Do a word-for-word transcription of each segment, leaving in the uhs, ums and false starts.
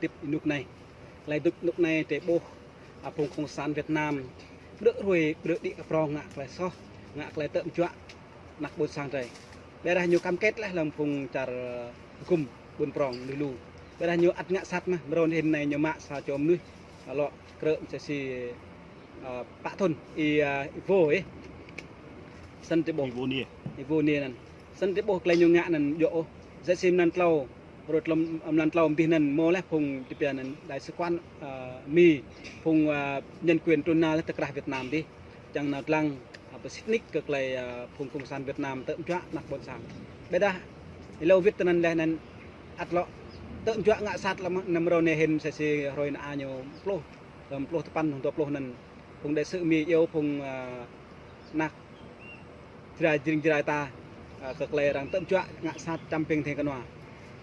tip ênuk anai. Tơlơi dŭp ênuk anai tơlơi ƀuh, a, phung cộng sản Việt Nam. Ƀrư̆ hruê, ƀrư̆ đĭ kơ prong ngă tơlơi soh, ngă tơlơi tơ̆m juă anăk ƀôn sang drơi. Ƀiădah ñu cam kết laih lăm phung čar, ơ, gum ƀun prong lui lu. Ƀiădah ñu ăt ngă sat mơ̆n, mrâo hĭn anai ñu mă sa čô mơnuih, a, lŏ krư̆ mơ̆ng sĭ, a, pă thŭn, Y, a, Y Vô, ơ. Snăn tơlơi ƀuh. Y Vô Niê. Y Vô Niê anăn. Snăn tơlơi ƀuh tơlơi ñu ngă anăn djŏ ôh. Sĭ mlan tlâo, rơ̆t lăm, mlan tlâo mơdih anăn mơ̆ laih phung tơpia anăn đại sứ quán, a, Mi, phung, a, nhân quyền trôn nao laih tơ krah Việt Nam dih. Čang nao lăng, a, pơsĭt nik kơ tơlơi, a, phung cộng sản Việt Nam tơ̆m juă anăk ƀôn sang. Ƀiădah, êlâo wĭt tơ anăn laih anăn ăt lŏ tơ̆m juă ngă sat lăm, năm rô anai hĭn sĭ hruê anai ñu pluh, lăm pluh tơpăn, dua pluh anăn. Phung đại sứ Mi iâu phung, a, anăk Jrai, jring Jrai ta, a, kơ tơlơi arăng tơ̆m juă ngă sat čăm ping theng kơnua.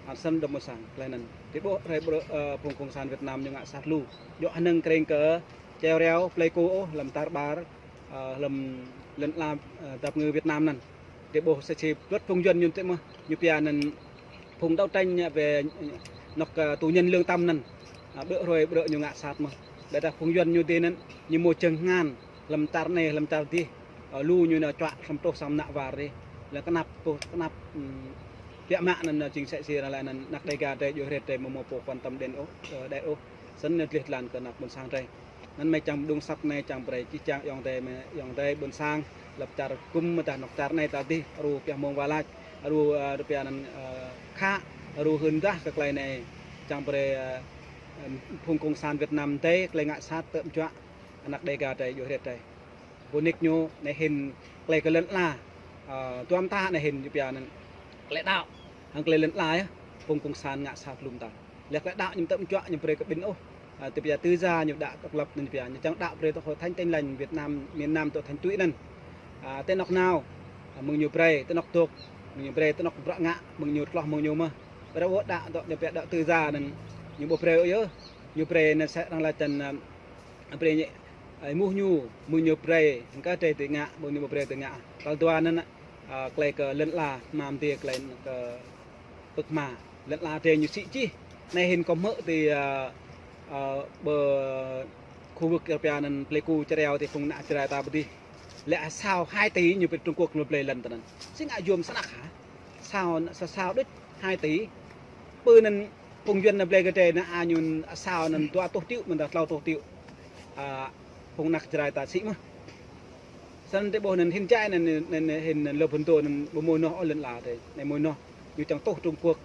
A, snăn dŏ mơ̆ sang tơlơi anăn. Tơlơi ƀuh, rai ƀrư̆, a, phung cộng sản Việt Nam ñu ngă sat lu. Djŏ hơnơ̆ng kreng kơ čeo reo, Pleiku ôh, lăm tar ƀar, a, lăm lŏn ala, a, dap ngư Việt Nam anăn. Tơlơi ƀuh sĭ pơƀut phung Yuăn ñu tơ̆ mơ̆n, ñu pia anăn phung đấu tranh về anŏk, a, tù nhân lương tâm anăn. A, ƀrư̆ hruê ƀrư̆ ñu ngă sat mơ̆n. Ƀiădah phung Yuăn ñu dih anăn, ñu mơ̆ jơ̆ng ngăn, lăm čar anai, lăm čar dih. A, lu ñu nao čuă, lăm truh sang mơnă war dih. Lăm kơnăp, truh kơnăp, ưm, biă mă anăn, a, jing sĭ sĭ ră lĕ anăn, anăk Đêga drơi, djuai Hret drơi, mơ̆ mơ̆ pô quan tâm đen ôh, ơ, đĕ ôh. Snăn ñu tlih tlan kơ anăk ƀôn sang drơi. Anăn mơi čang pơdŏng asăp anai čang brơi čih čang ayŏng adơi mơi, ayŏng adơi ƀôn sang, lăp čar gum mơdah anŏk čar anai ta dih, aru pioh mông wa lač, aru, a, rơpia anăn, a, khă, aru hưn dah kơ tơlơi anai čang brơi, a, ưm, phung cộng sản Việt Nam drơi, tơlơi ngă sat tơ̆m juă, anăk Đêga drơi, djuai Hret drơi. Pô nik ñu anai hĭn tơlơi kơ lŏn ala, a, tuam ta anai hĭn ñu pia anăn tơlơi đăo, hăng tơlơi lŏn ala yơh, phung cộng sản ngă sat lum ta. Lĕ tơlơi đăo ñu tơ̆m juă ñu brơi kơ ƀing ôh. A, tơpia tư gia ñu đăo độc lập anăn pia. Ñu čang đăo brơi tơ Hội Thánh Tin Lành Việt Nam, miền Nam tơ Thánh Tụy anăn. A, tơ anŏk nao, a, mơ̆ng ñu brơi, tơ anŏk dôk, mơ̆ng ñu brơi, tơ anŏk bruă ngă, mơ̆ng ñu tloh mơ̆ng ñu mơ̆n. Brơi ôh đăo, dŏ ñu pia đăo tư gia anăn, ñu ƀu brơi ôh yơh. Ñu brơi anăn sĕ arăng lač čăn, a, brơi ñu, a, êmuh ñu, mơ̆ng ñu brơi, hăng kơ drơi tơ ngă, mơ̆ng ñu ƀu brơi tơ ngă. Tal dua anăn, a, tơlơi kơ lŏn ala, mă mơdê tơlơi kơ pơk hma. Lŏn ala drơi ñu sĭ čih. Anai hĭn kâo hmư̆ tơ, a, a, ƀơ khu vực rơpia anăn Pleiku čar reo tơ phung anăk Jrai ta ƀơi dih. Lĕ asao hai tỉ ñu pơ Trung Quốc ñu blơi lŏn tơ anăn. Si ngă yuôm snăk hă? Asao, sa-, asao đôč hai tỉ. Pơ anăn phung Yuăn anăn blơi kơ drơi anăn a ñu asao anăn dua rơtuh triệu mơ̆n dah tlâo rơtuh triệu. A, phung anăk Jrai ta sĭ mơ̆n. Snăn tơlơi ƀuh anăn hĭn jai anăn, anăn, anăn hĭn anăn lơ phun tô anăn ƀu mơ̆ noh ôh lŏn ala drơi. Anai mơ̆ noh, ñu čang tuh Trung Quốc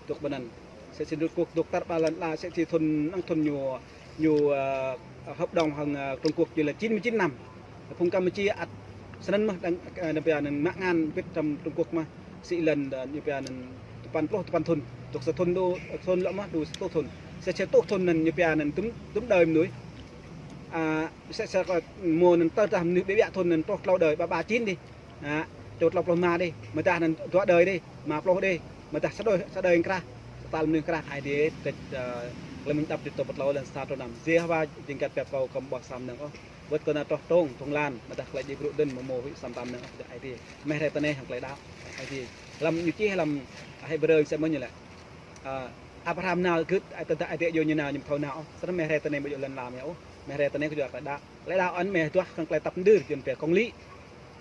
dôk ƀơi anăn. Sĭ sĭ Trung Quốc dôk tar ƀar lŏn ala, sĭ sĭ thun, năng thun ñu, ñu, a, hợp đồng hăng, a, Trung Quốc ñu lĕ chín mươi chín năm. Phung Campuchia ăt snăn mơ̆n đang, a, đang pia anăn mă ngăn wĭt tơm Trung Quốc mơ̆n. Sĭ lŏn, a, ñu pia anăn tơpăn pluh tơpăn thun. Dôk sa thun đu, thun lŏ mơ̆n đu sa tuh thun. Sĭ sĭ tuh thun anăn ñu pia anăn tŭm, tŭm đơi mơnuih. A, sĕ, sĕ kơ mơ̆ anăn tơdah mơnuih ƀiă ƀiă thun anăn truh tlâo đơi, ba ba chín dih. A, čô tlâo pluh ma dih, mơdah anăn dua đơi dih, ma pluh dih, mơdah sa đơi, sa đơi krah, sa tal mơnuih krah Aê Diê, tĕč, a, tơlơi mĭn đăp dih tô pơtlâo lăn sa tô năm. Yêhôwa jing găt pĕp kâo kơ ƀuh sa mơnơ̆ng ôh. Wơ̆t kâo nao truh tông, tông lan, mơdah tơlơi djai brŭ đưm mơ̆ mơ̆ huĭ sa mơtam mơnơ̆ng ôh, Aê Diê. Mơi rai tơ anai hăng tơlơi đăo, Aê Diê. Lăm ñu čih lăm Hêbrơ sĕ mơ̆ ñu lĕ. A, Abraham nao gưt, ai tơdah Aê Diê iâu ñu nao, ñu ƀu thâo nao ôh. Snăn mơi rai tơ anai ƀu djơ̆ lŏn ala mơi ôh. Mơi rai tơ anai kơ djơ̆ tơlơi đăo. Tơlơi đăo anăn mơi duah kơ tơlơi tăp mơdưr, jing pia công lý.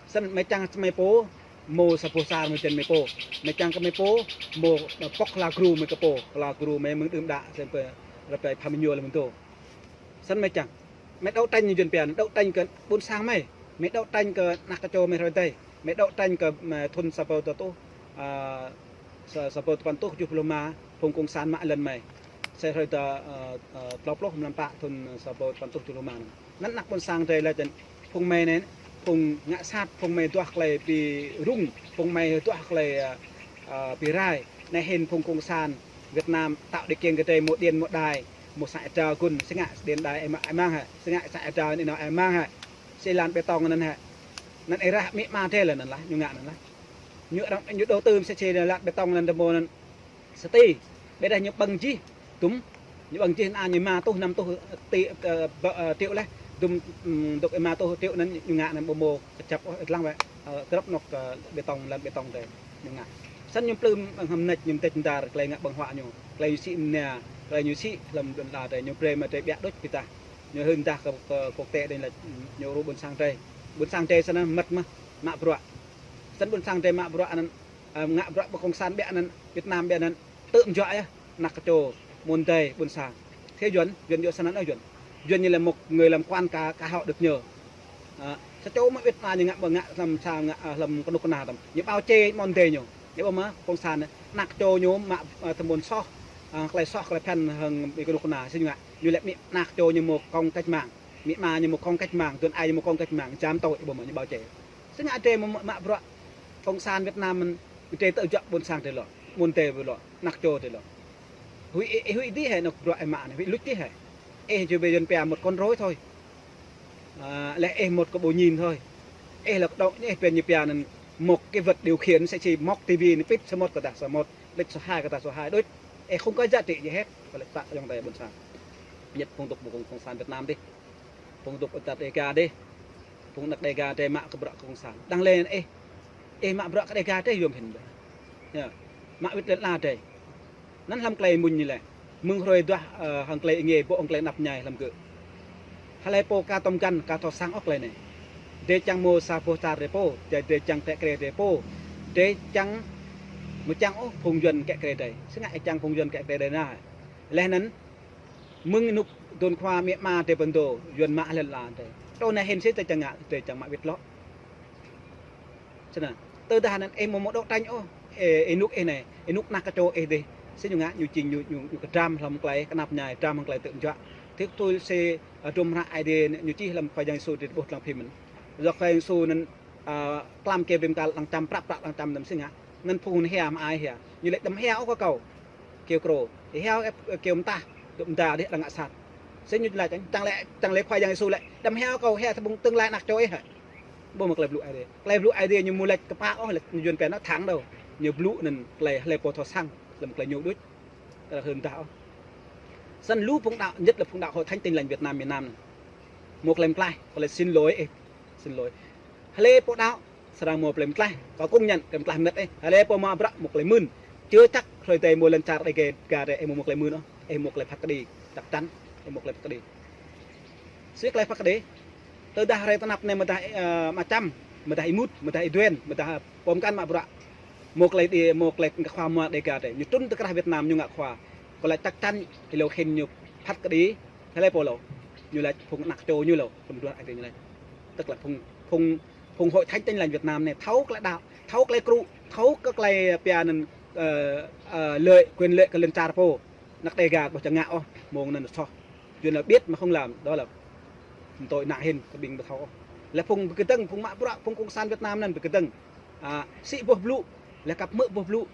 Snăn mơi čang mơi pô, mơ̆ sa boh čar mơi jing mơi pô. Mơi čang kơ mơi pô, mơ̆ pŏk hla gru mơi kơ pô. Hla gru mơi mơ̆ng đưm đă, jing pia rơpơi pham ñu lăm mơ̆ng tô. Snăn mơi čang. Mơi đấu tranh ñu jing pia, đấu tranh kơ ƀôn sang mơi. Mơi đấu tranh kơ anăk kơ čô mơi hrơi adai. Mơi đấu tranh kơ, mơi thun sa ƀâo dua tuh, a, sa, sa ƀâo tơpăn tuh tơjuh pluh ma, phung cộng sản mă lŏn mơi. Sĕ hrơi ta, a, a, tlâo pluh mlan pă thun sa ƀâo tơpăn tuh tơjuh pluh ma anăn. Anăn anăk ƀôn sang drơi lĕ čăn phung mơi anai, phung ngă sat, phung mơi duah tơlơi bi rŭng, phung mơi duah tơlơi, a, a, bi rai. Anai hĭn phung cộng sản Việt Nam tạo điều kiện kơ drơi mơ̆ điện mơ̆ đài, mơ̆ sa êdrao gun, si ngă điện đài ê ma-, ê mang hă, si ngă sa êdrao anai nao ê mang hă. Sĭ lăn bê tông anăn hă. Anăn ê rah amĭ ama drơi lĕ anăn lah, ñu ngă anăn lah. Ñu arăng, ñu đầu tư mơ̆ sĭ sĭ lăn bê tông anăn dơmô anăn. Sĭ ti, ƀiădah ñu ƀơ̆ng jih, dŭm, ñu ƀơ̆ng jih anăn ñu ma tuh, năm tuh ti, ơ, ƀơ-, ơ, triệu laih, dŭm, ưm, dôk ê ma tuh triệu anăn ñu ngă anăn ƀu mơ̆ kơjăp ôh, ê lăng wĕ, ơ, krăp anŏk, ơ, bê tông, lăn bê tông drơi, ñu ngă. Snăn ñu plư ƀơ̆ng hăm nĕč, ñu mơdĕč mơdar, tơlơi ngă ƀơ̆ng huă ñu, tơlơi ñu sĭ mơnia, Tơlơi ñu sĭ hlăm lŏn ala drei, ñu brơi mă drei ƀiă đôč ƀiă tah. Ñu hưn dah kơ, kơ quốc tế drei lĕ ñu rŭ ƀôn sang drei. Ƀôn sang drei sơnă mơmŏt mơ̆ mă bruă. Sơnă ƀôn sang drei mă bruă anŭn, ơ, ngă bruă ƀơi cộng sản ƀiă anŭn, Việt Nam ƀiă anŭn, tơm juă yơh, năk kơčô, mơ̆n drei ƀôn sang. Thế Yuan, Yuan yơh sơnă anŭn Yuan. Yuan ñu lĕ một người làm quan cả, cả họ được nhờ. Ơ, sa čô mă Việt Nam ñu ngă ƀơi ngă hlăm sa ngă, ơ, hlăm kơnuk kơna tơm. Ñu bao che mơ̆n drei ñu. Ñu ƀu mă cộng sản anŭn, năk kơčô ñu mă, ơ, tơm ƀôn soh, ơ, tơlơi soh, tơlơi phiăn hăng ƀing kơnuk kơna, sĭ ñu ngă. Ñu lĕ mĭ năk kơčô ñu mơ̆ công cách mạng. Mĭ ama ñu mơ̆ công cách mạng, tuan ai ñu mơ̆ công cách mạng, jam tui, ƀu mă ñu bao che. Sĭ ngă drei mơ̆ mă bruă cộng sản Việt Nam mơ̆n, drei tơjuă ƀôn sang drei lŏ, mơ̆n drei lŏ, năk kơčô drei lŏ. Huĭ, ơ, huĭ dih hĕ nŏk bruă ih mă anai, huĭ luč dih hĕ. Ih jơ ƀơi Yuan pia một con rối thôi. Ơ, lĕ ih một cái bộ nhím thôi. Ih lăk đŏk, ih pia ñu pia anŭn một cái vật điều khiển sẽ chỉ một tivi anŭn pĭt số một kơ ta số một, lịch số hai kơ ta số hai đôč. Ih không có giá trị gì hết. Kơ lĕ ta yŏng tơi ƀôn sang. Nhất phung dŏ ƀơi cộng, cộng sản Việt Nam dih. Phung dŏ ƀơi ta Đêga dih. Phung năk Đêga drei mă kơ bruă cộng sản. Đang lĕ ih, ih mă bruă kơ Đêga drei yôm hĭn ƀă. Yơh. Mă wĭt lĕ la drei. Anŭn hlăm tơlơi mơ̆ng ñu lĕ. Mơ̆ng hrơi duah, ơ, hăng tơlơi ih ngă ƀô̆ hăng tơlơi anăp ñai hlăm gơ̆. Hlơi pô ka tŏm găn, ka thâo săng ôh tơlơi anai. Drei čang mơ̆ sa boh čar drei pô, drei, drei čang kĕ kre drei pô. Drei čang mơ̆ čang ôh phung Yuan kĕ kre drei. Sĭ ngă ih čang phung Yuan kĕ kre drei anai. Leh anŭn, mơ̆ng anŭk dŏn khua mĭ ama drei pơdŏ, Yuan mă lĕ la drei. Tơ anai hĭn sĭ drei čang ngă, drei čang mă wĭt lŏ. Sĭ anŭn, tơdah anŭn ih mơ̆ mơ̆ dŏ tañ ôh, ơ, ơ, anŭk ih anai, anŭk năk kơčô ih dih. Sĭ ñu ngă, ñu čing ñu, ñu, ñu kơdram hlăm tơlơi kơnăp ñai, kơdram hlăm tơlơi tơm juă. Thik tui sĭ, ơ, hdruôm hră Ơi Adai ñu čih hlăm Khua Yang Yêsu drei ƀuh lăng phim mơ̆n. Yua Khua Yang Yêsu anŭn, ơ, tlam kơ brơi kal lăng čăm prăp prăp lăng čăm anŭn sĭ ngă. Anŭn phung hia mă ai hia. Ñu lĕ đăm hia ôh kơ kâo. Kơyâo krô. Hia ôh, kơyâo mơtah. Dŏ mơda dih arăng ngă sat. Sĭ ñu laĭ čang, čang lĕ, čang lĕ Khua Yang Yêsu lĕ. Đăm hia ôh kâo, hia tơƀŭng tương lai năk kơčô ih hă. Ƀu mă tơlơi blŭ Ơi Adai. Tơlơi blŭ Ơi Adai ñu mơ̆ laĭ kơpă ôh, laĭ ñu Yuan pia anŭn thẳng đâu. Ñu blŭ anŭn tơlơi hlơi pô thâo săng, lăm tơlơi ñu đôč. Tơlơi hưn dah ôh. Sĭ lu phung đaŏ, nhất là phung đaŏ Hội Thánh Tin Lành Việt Nam miền Nam anŭn. Mơ̆ tơlơi mơtlaih, tơlơi xin lỗi, ơ, xin lỗi. Hlơi pô đaŏ, srăng mơ̆ tơlơi mơtlaih, kâo công nhận tơlơi mơtlaih mơ̆n ih. Hlơi pô mă bruă mơ̆ tơlơi mưn. Chưa chắc hrơi tơdơi mơ̆ lŏn čar Đêga, Đêga drei ih mơ̆ mơ̆ tơlơi mưn ôh, ih mơ̆ tơlơi phat kơđi, chắc chắn, ih mơ̆ tơlơi phat kơđi. Sĭ tơlơi phat kơđi. Tơdah hrơi tơnap anai mơ̆ dah, ơ, mă čăm, mơ̆ dah ih mŭt, mơ̆ dah ih duen, mơ̆ dah pơm kăn mă bruă. Mơ̆ tơlơi đĭ, mơ̆ tơlơi khua mơ̆ Đêga drei. Ñu trŭn tơ krah Việt Nam ñu ngă khua. Kâo laĭ chắc chắn, ih lŏ hĭn ñu phat kơđi, hlơi pô lŏ. Ñu laĭ phung năk kơčô ñu lŏ, phung dŏ ai drei ñu laĭ. Tức là phung, phung, phung Hội Thánh Tin Lành Việt Nam anai, thâo tơlơi đaŏ, thâo tơlơi krŭ, thâo kơ tơlơi pia anŭn, ơ, ơ, lợi, quyền lợi kơ lŏn čar pô. Năk Đêga ƀu čang ngă ôh, mơ̆ng anŭn soh. Yuan là biết mà không làm, đó là tội nặng hĭn, kơ ƀing ƀu thâo ôh. Lĕ phung ƀu kơdơ̆ng, phung mă bruă, phung cộng sản Việt Nam anŭn ƀu kơdơ̆ng. Ơ, sĭ boh blŭ, lĕ kăp hmư̆ boh blŭ,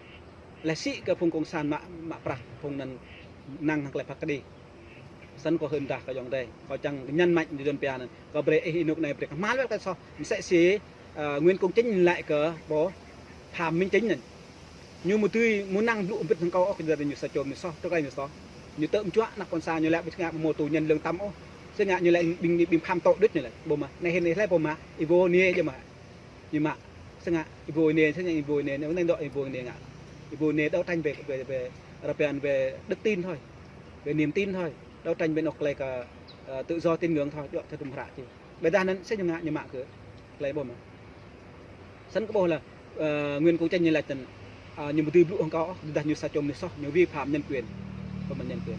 lĕ sĭ kơ phung cộng sản mă, mă prăk, phung anŭn năng hăng tơlơi phat kơđi. Sĭ kâo hưn dah kơ yŏng adơi, kâo čang nhấn mạnh ñu Yuan pia anŭn. Kâo brơi ih anŭk anai brơi kơ hmal wơ̆t tơlơi soh. Mơsĕ si, ơ, Nguyễn Công Chính laĭ kơ pô Phạm Minh Chính anŭn. Ñu mơ̆ dưi mơ̆ năng blŭ ƀĭt hăng kâo ôh, kơ ñu sa čô mơnuih soh, tơlơi mơnuih soh. Ñu tơm juă năk ƀôn sang ñu lĕ ƀu ngă mơ̆ tù nhân lương tâm ôh. Sĭ ngă ñu lĕ ƀing, ƀing phạm tội đôč ñu lĕ. Ƀu mă, anai hĭn ih hlơi pô mă, Ivo Niê yơh mă. Ñu mă, sĭ ngă Ivo Niê, sĭ ngă Ivo Niê, anai dŏ Ivo Niê ngă. Ivo Niê đấu tranh về, về, về, rơpian về đức tin thôi. Về niềm tin thôi. Đấu tranh về anŏ tơlơi kơ, ơ, tự do tín ngưỡng thôi, dŏ tơ tum hră či. Ƀiădah anŭn sĭ ñu ngă ñu mă kơ tơlơi ƀu mă. Sĭ kơ ƀuh lĕ, ơ, Nguyễn Công Chính ñu laĭ tơ̆n, ơ, ñu ƀu dưi blŭ hăng kâo ôh, ƀiădah ñu sa čô mơnuih soh, ñu vi phạm nhân quyền. Ƀu mă nhân quyền.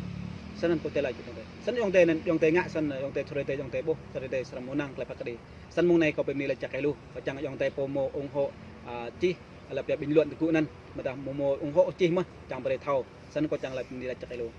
Sĭ anŭn kâo tơlơi laĭ tơ̆n. Sĭ yŏng adơi anŭn, yŏng adơi ngă sĭ, yŏng adơi thâo rơdêh, yŏng adơi ƀuh, thâo rơdêh srăng mơ̆ năng tơlơi phat kơđi. Sĭ mơ̆ng anai kâo pơmĭn laĭ čăk ih lu, kâo čang yŏng adơi pô mơ̆ ủng hộ, ơ, čih, lĕ pia bình luận tơgŭ anŭn, mơ̆ dah mơ̆, mơ̆ ủng hộ čih mơ̆, čang brơi thâo. Sĭ kâo čang laĭ pơmĭn laĭ čăk ih lu.